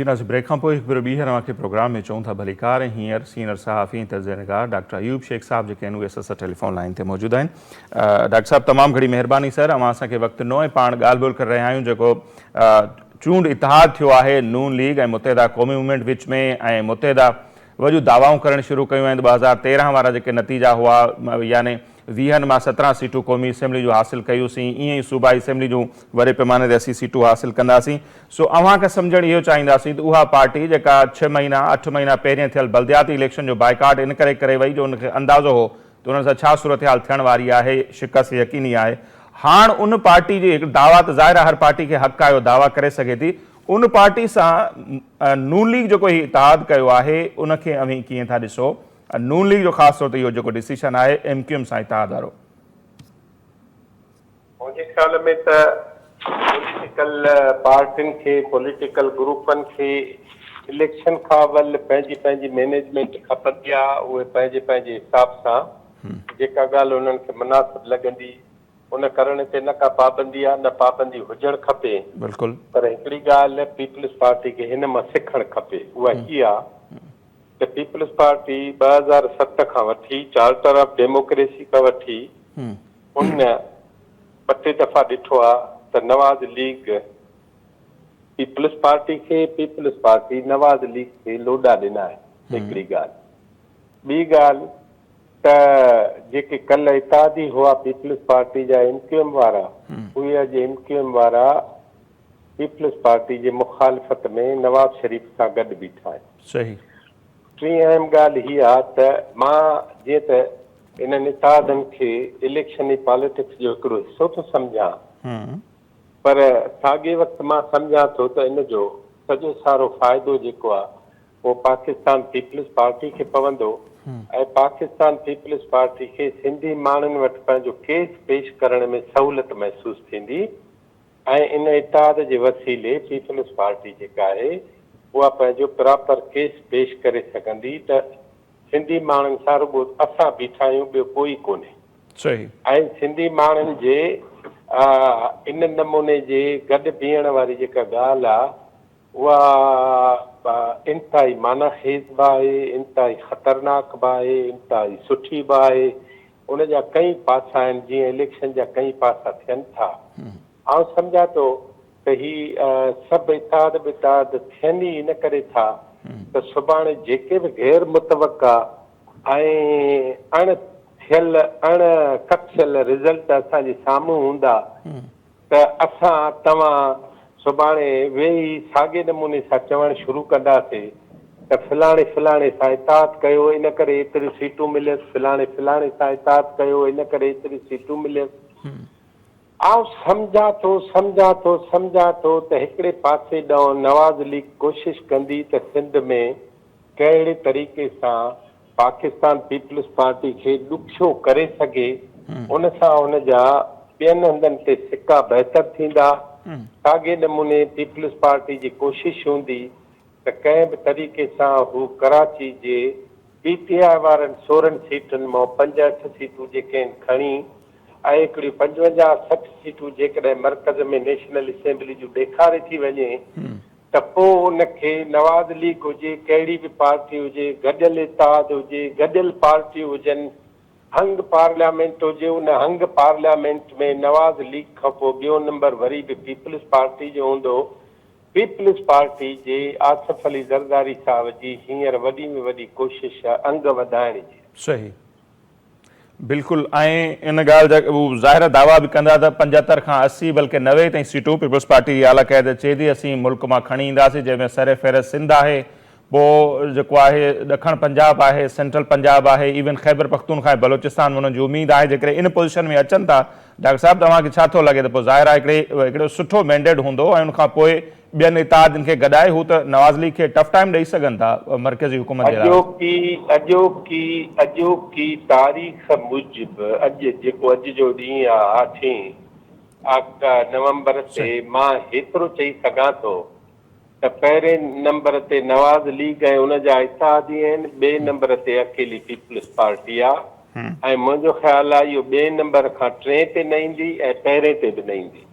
ٿينداسين بريڪ کان پوء هڪ ڀيرو ٻيهر اوهان کي پروگرام ۾ چئون ٿا ڀليڪار ۽ هينئر سينئر صحافي ۽ تجزيه نگار ڊاڪٽر ايوب شيخ صاحب جيڪي آهن اهي اسان سان ٽيليفون لائين تي موجود آهن ڊاڪٽر صاحب تمام گهڻي مهرباني سر اوهان اسان کي وقت ڏنو ۽ پاڻ ڳالهه ٻولهه ڪري رهيا آهيون جيڪو چونڊ اتحاد ٿيو آهي نون ليگ ۽ متحده قومي موومينٽ وچ ۾ ۽ متحده وڏيون دعوائون ڪرڻ شروع ڪيون آهن ته 2013 وارا جيڪي نتيجا هئا يعني ويهن مان 17 سيٽون قومي اسيمبلي جون حاصل ڪيوسين ائين ئي صوبائي اسيمبلي جون وڏي پيماني تي اسين سيٽون حاصل ڪنداسين سو اوهان کان سمجهڻ اهو چاهينداسين ته اها پارٽي جيڪا ڇهه مهينا اٺ مهينا پهرين ٿيل بلدياتي اليڪشن جو بائيڪاٽ ان ڪري ڪري وئي جو ان کي اندازو هو ته انهن سان ڇا صورتحال ٿيڻ واري آهي شڪست يقيني آهي هاڻ ان پارٽي جي هڪ دعويٰ ته ظاهر آهي هر پارٽي کي حق آهي اهو دعويٰ ڪري سگهي ٿي ان پارٽي سان نون ليگ جيڪو هي اتحاد ڪيو آهي ان کي اوهين ڪيئن ٿا ڏسو نون ليگ جو خاص طور تي اهو جيڪو ڊسيشن آهي ايم ڪيو ايم سان اتحاد وارو. منهنجي خيال ۾ ته پوليٽيڪل پارٽين کي پوليٽيڪل گروپن کي اليڪشن کان اول پنهنجي پنهنجي مينيجمينٽ کپندي آهي اهي پنهنجي پنهنجي حساب سان جيڪا ڳالهه انهن کي مناسب لڳندي ان ڪرڻ تي نه ڪا پابندي آ نه پابندي هجڻ کپي. بلڪل. پر هڪڙي ڳالهه پيپلز پارٽي کي هن مان سکڻ کپي اها هي آ ته پيپلز پارٽي 2007 کان وٺي چارٽر آف ڊيموڪريسي کان وٺي ان ٻه ٽي دفعا ڏٺو آ ته نواز ليگ پيپلز پارٽي کي پيپلز پارٽي نواز ليگ کي لوڏا ڏنا آهن هڪڙي ڳالهه ٻي ڳالهه ته جيڪي ڪلهه اتحادي هئا پيپلز پارٽي جا ايم ڪيو ايم وارا اهي اڄ ايم ڪيو ايم وارا پيپلز پارٽي جي مخالفت ۾ نواز شريف سان گڏ بيٺا آهن. صحيح. ٽين اهم ڳالهه هي آ ته مان جيئن ته انهن اتحادن کي اليڪشني پاليٽڪس جو هڪڙو حصو ٿو سمجهان پر ساڳئي وقت مان سمجهان ٿو ته ان جو سڄو سارو فائدو جيڪو آ اهو پاڪستان پيپلز پارٽي کي پوندو ۽ پاڪستان پيپلز پارٽي کي سنڌي ماڻهن وٽ پنهنجو ڪيس پيش ڪرڻ ۾ سهولت محسوس ٿيندي ۽ ان اتحاد جي وسيلي پيپلز پارٽي جيڪا آهي اها پنهنجو پراپر ڪيس پيش ڪري سگهندي ته سنڌي ماڻهن سان رڳو اسان بيٺا آهيون ٻيو ڪوئي ڪونهي. صحيح. ۽ سنڌي ماڻهن جي ان نموني جي گڏ بيهڻ واري جيڪا ڳالهه آ اها انتهائي معنيٰ خيز به آهي، انتهائي خطرناڪ به آهي، انتهائي سٺي به آهي. ان جا ڪئين پاسا آهن، جيئن اليڪشن جا ڪئين پاسا ٿين ٿا. آئون سمجهان ٿو ته هي سڀ اتحاد ٻتحاد ٿين ئي ان ڪري ٿا ته سڀاڻي جيڪي به غير متوقع ۽ اڻ ٿيل، اڻ ڪٿيل رزلٽ اسان جي سامهون هوندا ته اسان توهان سڀاڻي ويهي ساڳئي نموني سان چوڻ شروع ڪنداسي ته فلاڻي فلاڻي سان اتحاد ڪيو ان ڪري ايتريون سيٽون مليس، فلاڻي فلاڻي سان اتحاد ڪيو ان ڪري ايتريون سيٽون مليس. آئون سمجهان ٿو، سمجهان ٿو، سمجهان ٿو ته هڪڙي پاسي ڏانهن نواز ليگ ڪوشش ڪندي ته سنڌ ۾ ڪهڙي طريقي سان پاڪستان پيپلز پارٽي کي ڏکيو ڪري سگهي، ان سان ان جا ٻين هنڌن تي سڪا بهتر ٿيندا. ساڳئي نموني پيپلز پارٽي جي ڪوشش هوندي ته ڪنهن به طريقي سان هو ڪراچي جي پي ٽي آء وارن 16 سيٽن مان پنج اٺ سيٽون جيڪي آهن کڻي ۽ هڪڙيون 55 60 سيٽون جيڪڏهن مرڪز ۾ نيشنل اسيمبلي جون ڏيکاري ٿي وڃي ته پوء ان کي نواز ليگ هجي، ڪهڙي به پارٽي هجي، گڏيل اتحاد هجي، گڏيل پارٽيون هجن، هنگ پارليامينٽ هجي، ان هنگ پارليامينٽ ۾ نواز ليگ کان پوء ٻيو نمبر وري به پيپلز پارٽي جو هوندو. پيپلز پارٽي جي آصف علي زرداري صاحب جي هينئر وڏي ۾ وڏي ڪوشش انگ وڌائڻ جي آهي. صحيح. بلڪل ۽ ان ڳالهه جا هو ظاهر دعويٰ به ڪندا ته 75 کان 80 بلڪه 90 تائين سيٽون پيپلز پارٽي جي اعليٰ قيادت چئي ٿي اسين ملڪ مان کڻي اينداسين جنهن ۾ سر فهرست سنڌ آهي پوء جيڪو آهي ڏکڻ پنجاب آهي سينٽرل پنجاب آهي ايون خيبر پختونخوا ۽ بلوچستان ۾ انهن جي اميد آهي جيڪڏهن ان پوزيشن ۾ اچن ٿا ڊاڪٽر صاحب ته اوهان کي ڇا ٿو لڳي ته پوء ظاهر آهي هڪڙي هڪڙو سٺو مينڊيٽ هوندو ۽ ان کان پوء ٻين اتحادين کي گڏائي هو ته نواز ليگ کي ٽف ٽائيم ڏئي سگهن ٿا مرڪزي حڪومت جي لاء. اڄوڪي اڄوڪي اڄوڪي تاريخ موجب اڄ جيڪو اڄ جو ڏينهن آ آٺين آڪ نومبر تي مان هيترو چئي سگهان ٿو ته پهرين نمبر تي نواز ليگ ۽ ان جا اتحادي آهن ٻئي نمبر تي اڪيلي پيپلز پارٽي آ ۽ منهنجو خيال آ اهو ٻئي نمبر کان ٽئين تي نه ايندي ۽ پهرين تي به نه ايندي.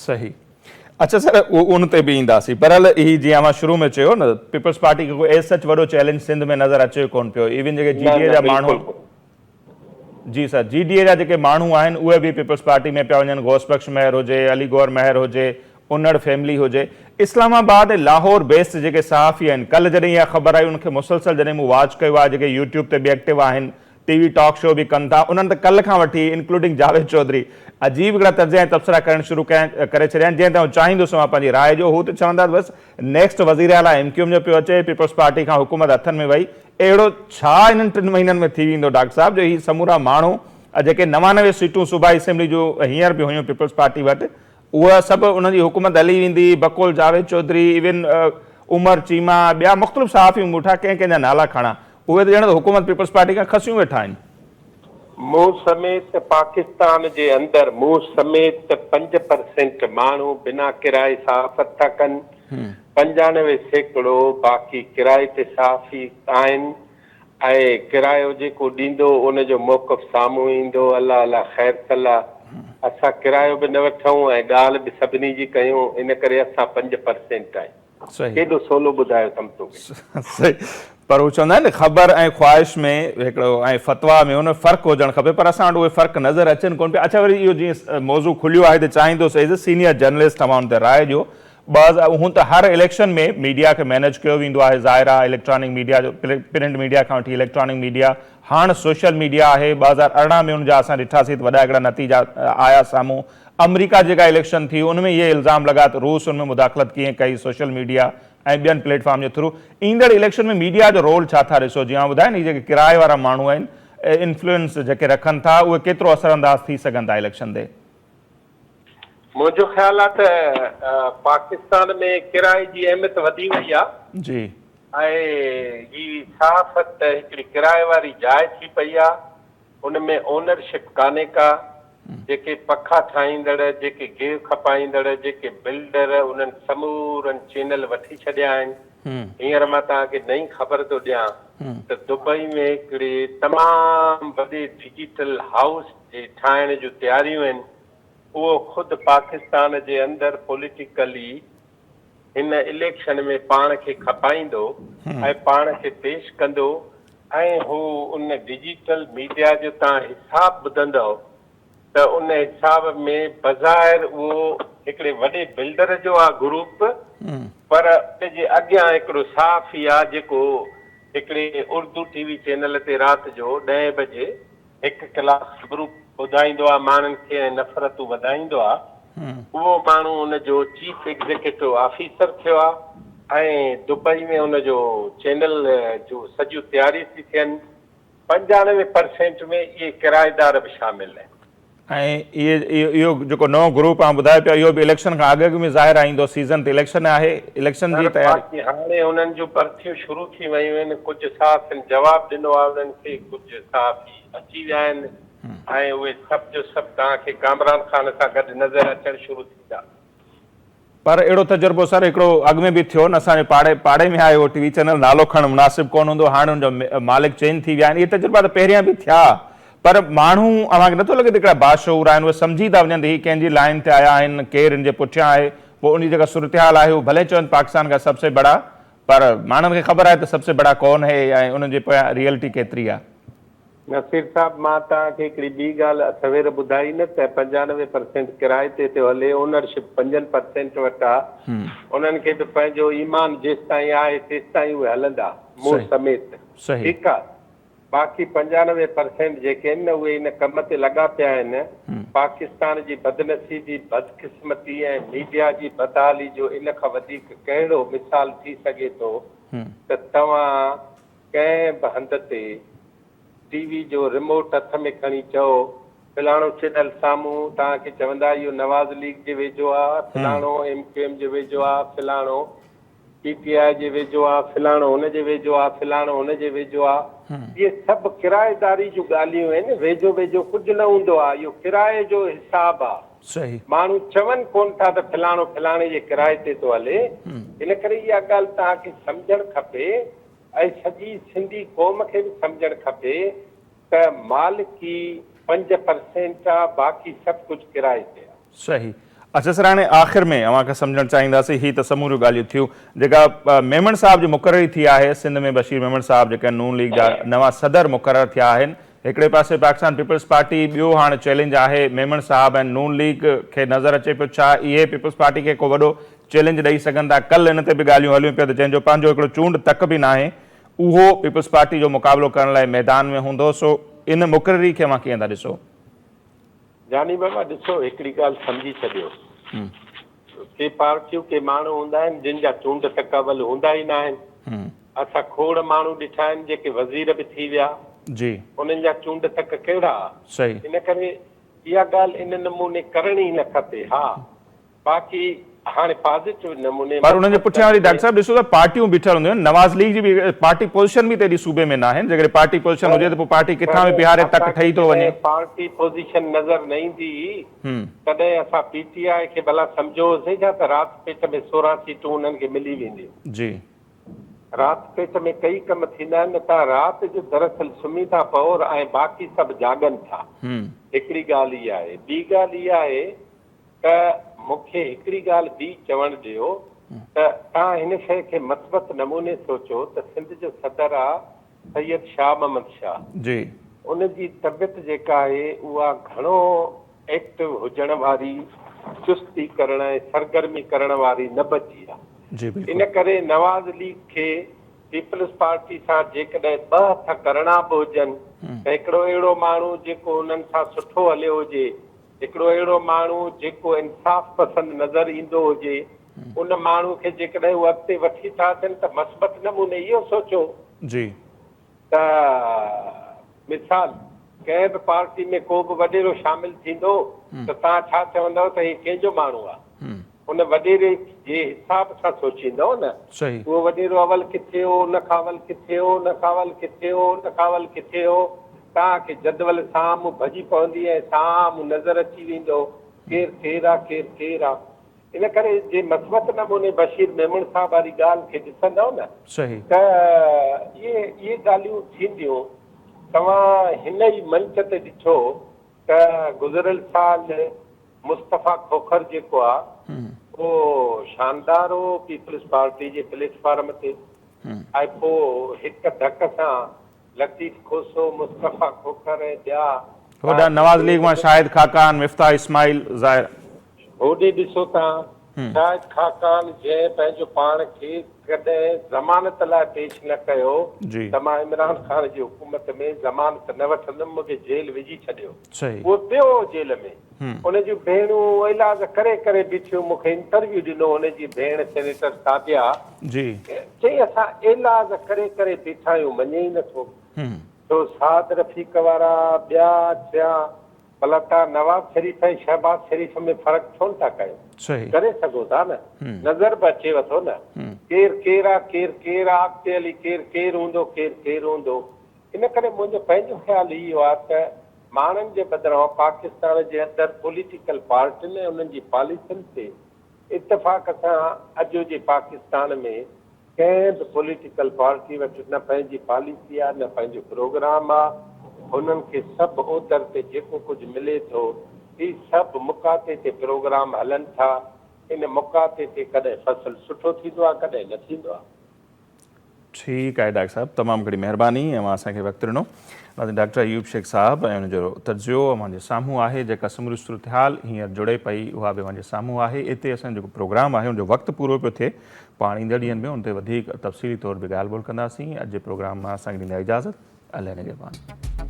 صحيح. اڇا سر ان تي به اينداسين بهرحال هي جيئن اوهان شروع ۾ چيو نه پيپلز پارٽي کي ڪو ايز سچ وڏو چئلينج سنڌ ۾ نظر اچي ڪون پيو ايون جيڪي جي ڊي اي جا ماڻهو جي سر جي ڊي اي جا جيڪي ماڻهو آهن اهي به پيپلز پارٽي ۾ پيا وڃن غوث بخش مهر هجي علي گوهر مهر هجي انڙ فيملي هجي اسلام آباد ۽ لاهور بيسڊ جيڪي صحافي آهن ڪلهه جڏهن اها خبر آئي ان کي مسلسل جڏهن مون واچ ڪيو آهي جيڪي يوٽيوب تي به ايڪٽو آهن ٽي وي ٽاڪ شو به ڪن ٿا انهن ته ڪلهه کان وٺي انڪلوڊنگ جاويد چوڌري عجيب هڪڙا تجزيا ۽ تبصرا ڪرڻ شروع ڪيا ڪري ڇڏيا آهن جنهن تي آئون چاهيندس اوهان پنهنجي راء ڏيو هو ته چوندا ته بس نيڪسٽ وزير اعليٰ ايم ڪيو ايم جو پيو اچي پيپلز پارٽي کان حڪومت هٿن ۾ وئي اهڙو ڇا انهن ٽن مهينن ۾ ٿي ويندو ڊاڪٽر صاحب جو هي سمورا ماڻهو جيڪي 99 سيٽون صوبائي اسيمبلي جون هينئر به هيون پيپلز پارٽي وٽ اها سڀ انهن جي حڪومت هلي ويندي، بقول جاويد چوڌري، ايون عمر چيما، ٻيا مختلف صحافي مون وٺا ڪنهن ڪنهن جا نالا کڻان، اهي ته ڄڻ ته حڪومت پيپلز پارٽي کان کسيون ويٺا آهن. مون سميت پاڪستان جي اندر مون سميت 5% ماڻهو بنا ڪرائي صحافت ٿا ڪن، 95% باقي ڪرائي تي صحافي آهن ۽ ڪرايو جيڪو ڏيندو ان جو موقف سامهون ايندو الله الله خير صلا اسان ڪرايو به نه وٺون ۽ ڳالهه به سڀني جي ڪيون ان ڪري اسان 5% آهيون ڪيڏو سولو ٻڌايو اٿم توکي. صحيح پر هو چوندا آهن نه خبر ۽ خواهش ۾ هڪڙو ۽ فتويٰ ۾ ان فرق هجڻ کپي پر اسان وٽ اهي فرق نظر اچن ڪونه پيا اڇا وري اهو جيئن موضوع کليو آهي ته چاهيندوس ايز اي سينيئر جرنلسٽ اوهان ان تي راء ڏيو 2000 هون ته هر اليڪشن ۾ ميڊيا کي مينيج ڪيو ويندو آهي ظاهر آهي اليڪٽرانڪ ميڊيا جو پرنٽ ميڊيا کان وٺي اليڪٽرانڪ ميڊيا هاڻ سوشل ميڊيا آهي 2018 ۾ ان جا اسان ڏٺاسين ته وڏا هڪڙا نتيجا آيا سامهون آمريڪا جيڪا اليڪشن ٿي ان ۾ اهي الزام لڳا ته روس ان ۾ مداخلت ڪيئن ڪئي سوشل ميڊيا ۽ ٻين پليٽ فارم جي ٿرو ايندڙ اليڪشن ۾ ميڊيا جو رول ڇا ٿا ڏسو جيئن اوهان ٻڌايو نه هي جيڪي ڪرائي وارا ماڻهو آهن انفلوئنس جيڪي رکن ٿا اهي ڪيترو اثر انداز ٿي سگهن ٿا اليڪشن تي. منهنجو خيال آ ته پاڪستان ۾ ڪرائي جي اهميت وڌي وئي آ. جي. ۽ هي صحافت ته هڪڙي ڪرائي واري جاء ٿي پئي آ. ان ۾ اونر شپ ڪانهي ڪا. جيڪي پکا ٺاهيندڙ، جيڪي گيهه کپائيندڙ، جيڪي بلڊر انهن سمورن چينل وٺي ڇڏيا آهن. هينئر مان توهان کي نئين خبر ٿو ڏيان ته دبئي ۾ هڪڙي تمام وڏي ڊجيٽل هائوس جي ٺاهڻ جون تياريون آهن اهو خود پاڪستان جي اندر پوليٽيڪلي هن اليڪشن ۾ پاڻ کي کپائيندو ۽ پاڻ کي پيش ڪندو ۽ هو ان ڊجيٽل ميڊيا جو تان حساب ٻڌندؤ ته ان حساب ۾ بظاهر اهو هڪڙي وڏي بلڊر جو آ گروپ پر ان جي اڳيان هڪڙو صحافي آ جيڪو هڪڙي اردو ٽي وي چينل تي رات جو ڏهين بجي هڪ ڪلاڪ خبرون ٻڌائيندو آ ماڻهن کي ۽ نفرتون وڌائيندو آ اهو ماڻهو ان جو چيف ايگزيڪيٽو آفيسر ٿيو آ ۽ دبئي ۾ ان جو چينل جون سڄيون تياريون ٿي ٿين 95 پرسينٽ ۾ اهي ڪرائيدار به شامل آهن. ۽ اهي اهو جيڪو نئون گروپ اوهان ٻڌايو پيا اهو به اليڪشن کان اڳ اڳ ۾ ظاهر آ ايندو سيزن تي اليڪشن آهي اليڪشن جي سر تياري. باقي هاڻي انهن جون ڀرتيون شروع ٿي ويون آهن ڪجهه صحافين جواب ڏنو آهي انهن کي ڪجهه صحافي اچي ويا آهن ۽ اهي سڀ جو سڀ توهان کي ڪامران خان سان گڏ نظر اچڻ شروع ٿيندا. پر اهڙو تجربو سر هڪڙو اڳ ۾ به ٿيو نه اسان جي پاڙي پاڙي ۾ آيو ٽي وي چينل نالو کڻڻ مناسب ڪونه هوندو هاڻ ان جو مالڪ چينج ٿي ويا آهن اهي تجربا ته پهريان به ٿيا پر ماڻهو اوهان کي نٿو لڳي ته هڪڙا باشعور آهن اهي سمجهي ٿا وڃن ته هي ڪنهن جي لائين تي آيا آهن ڪير ان جي پٺيان آهي پوء ان جي جيڪا صورتحال آهي هو ڀلي چون پاڪستان کا سب سي بڙا پر ماڻهن کي خبر آهي ته سب سي بڙا ڪون هي ۽ انهن جي پويان ريئلٽي ڪيتري آهي. نصير صاحب مان توهان کي هڪڙي ٻي ڳالهه سوير ٻڌائي نه ته 95 پرسينٽ ڪرائي تي ٿيو هلي اونرشپ پنجن پرسينٽ وٽ آ انهن کي به پنهنجو ايمان جيستائين آهي تيستائين اهي هلندا مون سميت ٺيڪ آ باقي 95 پرسينٽ جيڪي آهن نه اهي ان ڪم تي لڳا پيا آهن پاڪستان جي بدنصيبي بدقسمتي ۽ ميڊيا جي بدحالي جو ان کان وڌيڪ ڪهڙو مثال ٿي سگهي ٿو ته توهان ڪنهن به هنڌ تي ٽي وي جو ريموٽ هٿ ۾ کڻي چئو فلاڻو چينل سامهون توهان کي چوندا اهو نواز ليگ جي ويجهو آ، فلاڻو ايم ڪيو ايم جي ويجهو آ، فلاڻو پي ٽي آء جي ويجهو آ، فلاڻو هن جي ويجهو آ، فلاڻو هن جي ويجهو آ. اهي سڀ ڪرائيداري جون ڳالهيون آهن، ويجهو ويجهو ڪجهه نه هوندو آ، اهو ڪرائي جو حساب آ. ماڻهو چون ڪونه ٿا ته فلاڻو فلاڻي جي ڪرائي تي ٿو هلي، ان ڪري اها ڳالهه توهان کي سمجهڻ کپي ۽ سڄي سنڌي قوم کي به سمجهڻ کپي ته مالڪي 5 پرسينٽ آ باقي سڀ ڪجهه ڪرائي تي آ. صحيح. اڇا سر هاڻي آخر ۾ اوهان کان سمجهڻ چاهينداسين هي ته سموريون ڳالهيون ٿيون جيڪا ميمڻ صاحب جي مقرري ٿي آهي سنڌ ۾ بشير ميمڻ صاحب جيڪا نون ليگ جا نوان صدر مقرر ٿيا آهن هڪڙي پاسي پاڪستان پيپلز پارٽي ٻيو هاڻ چئلينج آهي ميمڻ صاحب ۽ نون ليگ کي نظر اچي پيو ڇا اهي پيپلز پارٽي کي ڪو وڏو چئلينج ڏئي سگهن ٿا ڪل ان تي به ڳالهيون هليون پيا ته جنهن جو پنهنجو هڪڙو چونڊ تڪ به ناهي اهو پيپلز پارٽي جو مقابلو ڪرڻ لاء ميدان ۾ هوندو سو ان مقرري کي اوهان ڪيئن ٿا ڏسو؟ جاني بابا ڏسو هڪڙي ڳالهه سمجهي ڇڏيو ڪي پارٽيون ڪي ماڻهو هوندا آهن جن جا چونڊ تقابل هوندا ئي ناهن اسان کوڙ ماڻهو ڏٺا آهن جيڪي وزير به ٿي ويا جي انهن جا چونڊ تڪ ڪهڙا صحيح ان ڪري اها ڳالهه ان نموني ڪرڻ ئي نه کپي ها باقي هاڻي پازيٽو نموني پر انهن جي پٺيان وري ڊاڪٽر صاحب ڏسو ته پارٽيون بيٺل هونديون آهن نواز ليگ جي به پارٽي پوزيشن به ته ايڏي صوبي ۾ ناهن جيڪڏهن پارٽي پوزيشن هجي ته پوء پارٽي ڪٿان به بيهاري تڪ ٺهي ٿو وڃي. پارٽي پوزيشن نظر نه ايندي هئي تڏهن اسان پي ٽي آء کي ڀلا سمجهيو هوسين ڇا ته رات پيٽ ۾ 16 سيٽون انهن کي ملي وينديون. جي. رات پيٽ ۾ ڪئي ڪم ٿيندا آهن نه تان رات جو دراصل سمهي ٿا پئو ۽ باقي سڀ جاڳن ٿا. هڪڙي ڳالهه اها آهي. ٻي ڳالهه اها آهي ته مون کي هڪڙي ڳالهه ٻي چوڻ ڏيو ته توهان هن شيء کي مثبت نموني سوچو ته سنڌ جو صدر آ سيد شاهه محمد شاهه. جي. ان جي طبيعت جيڪا آهي اها گهڻو ايڪٽو هجڻ واري، چستي ڪرڻ ۽ سرگرمي ڪرڻ واري نه بچي آ. جي بلڪل. ان ڪري نواز ليگ کي پيپلز پارٽي سان جيڪڏهن ٻه هٿ ڪرڻا به هجن ته هڪڙو اهڙو ماڻهو جيڪو انهن سان سٺو هليو هجي، هڪڙو اهڙو ماڻهو جيڪو انصاف پسند نظر ايندو هجي، ان ماڻهو کي جيڪڏهن هو اڳتي وٺي ٿا اچن ته مثبت نموني اهو سوچو جي. ته مثال ڪنهن به پارٽي ۾ ڪو به وڏيرو شامل ٿيندو ته توهان ڇا چوندؤ ته هي ڪنهن جو ماڻهو آهي؟ ان وڏيري جي حساب سان سوچيندؤ نه. صحيح. اهو وڏيرو اول ڪٿي هو، ان کان اول ڪٿي هو، ان کان اول ڪٿي هو، ان کان اول ڪٿي هو. توهان کي جدول سامهون ڀڄي پوندي ۽ سامهون نظر اچي ويندو ڪير ڪير آ، ڪير ڪير آ. ان ڪري جي مثبت نموني بشير ميمڻ صاحب واري ڳالهه کي ڏسندؤ نه صحيح. ته اهي اهي ڳالهيون ٿينديون. توهان هن ئي منچ تي ڏٺو ته گذريل سال مصطفيٰ کوکر جيڪو آ اهو شاندار هو پيپلز پارٽي جي پليٽ فارم تي ۽ پوء هڪ ڌڪ سان لطيف کوسو، مصطفيٰ کوکر ۽ ٻيا هوڏانهن نواز ليگ مان شاهد خاقان، مفتاح اسماعيل ظاهر. هوڏي ڏسو تان شاهد خاقان جنهن پنهنجو پاڻ کي ڪڏهن ضمانت لاء پيش نه ڪيو ته مان عمران خان جي حڪومت ۾ ضمانت نه وٺندم مون کي جيل وجهي ڇڏيو. اهو پيو هو جيل ۾. ان جون ڀيڻون ايلاز ڪري ڪري بيٺيون مون کي انٽرويو ڏنو ان جي ڀيڻ سينيٽر سعديه چئي اسان ايلاز ڪري ڪري بيٺا آهيون مڃي ئي نٿو. سو سعد رفيق وارا ٻيا ٽيا ڀلا توهان نواز شريف ۽ شهباز شريف ۾ فرق ڇو نٿا ڪيو؟ ڪري سگهو ٿا نه نظر به اچيو ٿو نه ڪير ڪير آ ڪير ڪير آ اڳتي هلي ڪير ڪير هوندو ڪير ڪير هوندو ان ڪري منهنجو پنهنجو خيال اهو آ ته ماڻهن جي بدران پاڪستان جي اندر پوليٽيڪل پارٽين ۽ انهن جي پاليسين تي اتفاق سان اڄ جي پاڪستان ۾ ڪنهن به پوليٽيڪل پارٽي وٽ نه پنهنجي پاليسي آ نه پنهنجو پروگرام آ هنن کي سڀ اوڌر تي جيڪو ڪجهه ملي ٿو هي سڀ مقاطعي تي پروگرام هلن ٿا ان مقاطعي تي ڪڏهن فصل سٺو ٿيندو آ ڪڏهن نه ٿيندو آ. ٺيڪ آهي ڊاڪٽر صاحب تمام گهڻي مهرباني اوهان اسان کي وقت ڏنو. ناظرين ڊاڪٽر ايوب شيخ صاحب ۽ ان جو تجزيو اوهان جي سامهون آهي جيڪا سموري صورتحال هينئر جڙي پئي اها به اوهان جي سامهون آهي اتي اسان جو جيڪو پروگرام آهي ان جو وقت پورو پيو ٿئي پاڻ ايندڙ ڏينهن ۾ ان تي وڌيڪ تفصيلي طور به ڳالهه ٻولهه ڪنداسين اڄ جي پروگرام مان اسان کي ڏيندا اجازت الله نگهبان.